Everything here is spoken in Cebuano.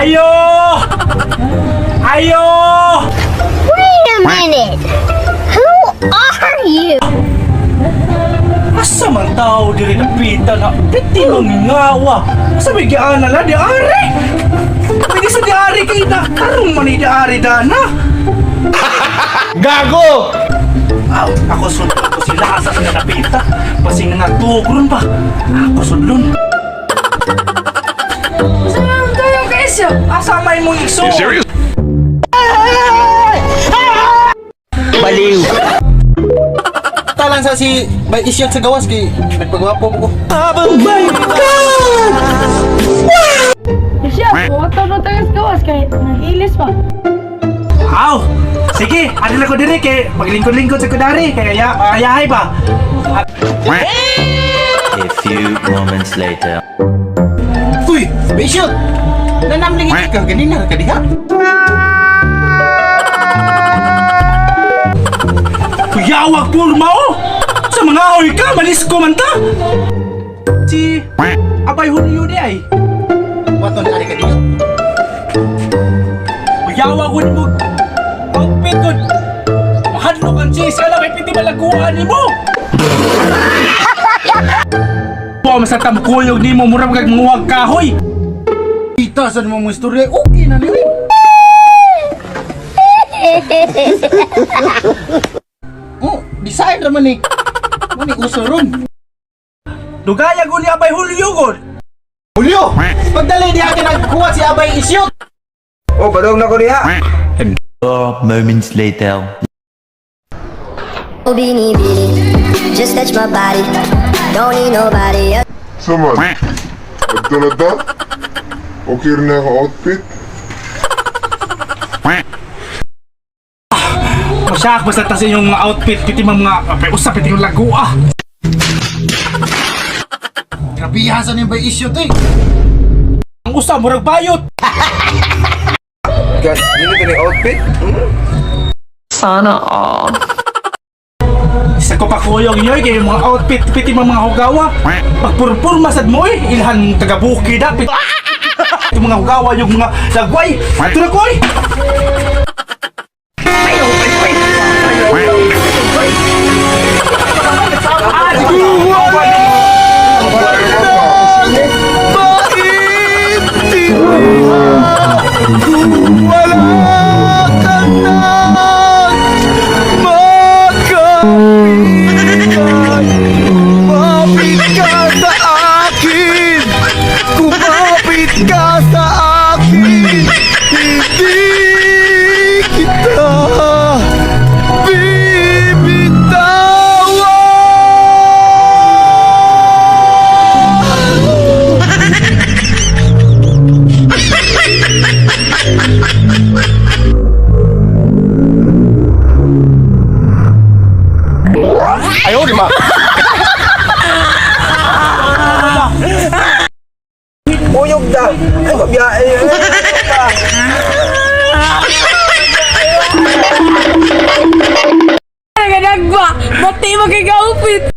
Ayo! Ayo! Wait a minute. Who are you? Asa man tao diri napita na piti mangingawa. Asa may giana la di ari? Pwede sa di ari kay na karong man ni di ari dana. Gago! Aw, ako sudlon ko sila asa sa napita. Basing nga tugron pa. Ako sudlon. Saan tayo kaisyo? Asa may mong igsoon? Serious? Baliw! Talang sa si may isyot sa gawas kay nagpagwapo ko. Siya, buwato na tayo sa gawas kay nag-ilis pa. Aw, sige, adila ko diri kay maglingkod-lingkod sa kudari kay aya ayahay ba. A few moments later. Uy, may isyot! Nanamling ka ganina ka diha. Kuyawag purma oh! Sa mga oy ka, malis ko man ta! Si Abay Julio di ay. Wato ni ari ka diha. Kuyawag ko mo. Outfit ko. Mahadlok ang chase alam ay piti malaguan nimo. Po mas tamkuyog nimo mura kag manguhag kahoy. Kita sa mo mga istorya, okay na ni. Oh, design raman ni. Mani uso ron. Dugaya ko ni Abay Julio gud. Julio, pagdali diha ka nagkuha si Abay isyot. Oh, padung na ko diha. 4 moments later. Bini bini, just touch my body. Don't need nobody else. Saman. Adto na ta? Okay rin na ako outfit? Masyak basta ta sa inyong mga outfit piti mga mga usap piti yung lagua. Grabihan sa ni Bay isyot eh. Ang usa murag bayot. Gas, dili ka ni outfit? Sana all. Isa ko pakuyog niyo kay mga outfit piti mga hugawa. Pagpurpurma sad mo eh, ilhan taga bukid ah. Yung mga hugawa yung mga lagway. Ato na koy. Kumapit ka sa akin! Hindi kita bibitawan! Ayaw, di ba? Uyog da! Ay, mabiyae! Naganagwa! Bati mo kay outfit!